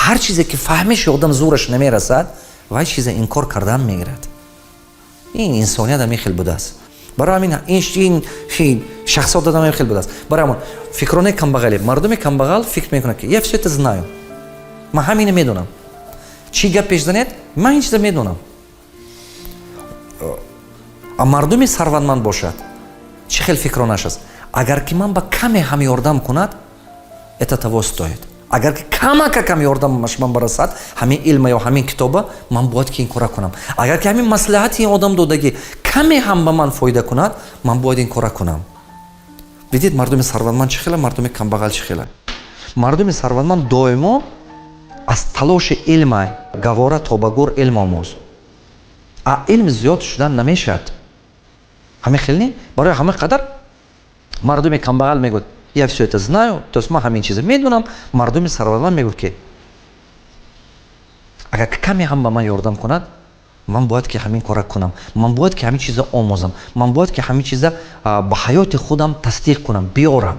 Ҳар чизе ки фаҳмиши одам зӯраш намерасад, вай чиза инкор кардан мегирад. Ин инсоният ҳамин хел будааст. Барои ҳамин ин шахсиёт одам ҳамин хел будааст. Барои ҳамон фикронаи камбағале, мардуми камбағал фикр мекунад, ки я все это знаю, ман ҳамина медонам. Чӣ гап пеш занед, ман ин чиза медонам. А мардуми сарватманд бошад, чӣ хел фикронаш аст? Агар ки ман ба каме ҳам ёрдам кунад, это того стоит. Агар ки камакакам ёрдамаш ман барасад, ҳамин илма ё ҳамин китоба, ман бояд ки ин кора кунам. Агар ки ҳамин маслиҳати ин одам додагӣ каме ҳам ба ман фоида кунад, ман бояд ин кора кунам. Видед, мардуми сарватманд чӣ хела, мардуми камбағал чӣ хела? Мардуми сарватманд доимо аз талоши илмай. Гавора то ба гур илм омӯз, а илм зиёд шудан намешавад. Ҳамин хел не? Барои ҳамин қадар мардуми камбағал мегӯяд: «Я все это знаю», то есть ман ҳамин чиза медонам. Мардуми сарватманд мегӯяд, ки агар каме ҳам ба ман ёрдам кунад, ман бояд ки ҳамин кора кунам, ман бояд ки ҳамин чиза омӯзам, ман бояд ки ҳамин чиза ба ҳаёти худам тасдиқ кунам, биёрам.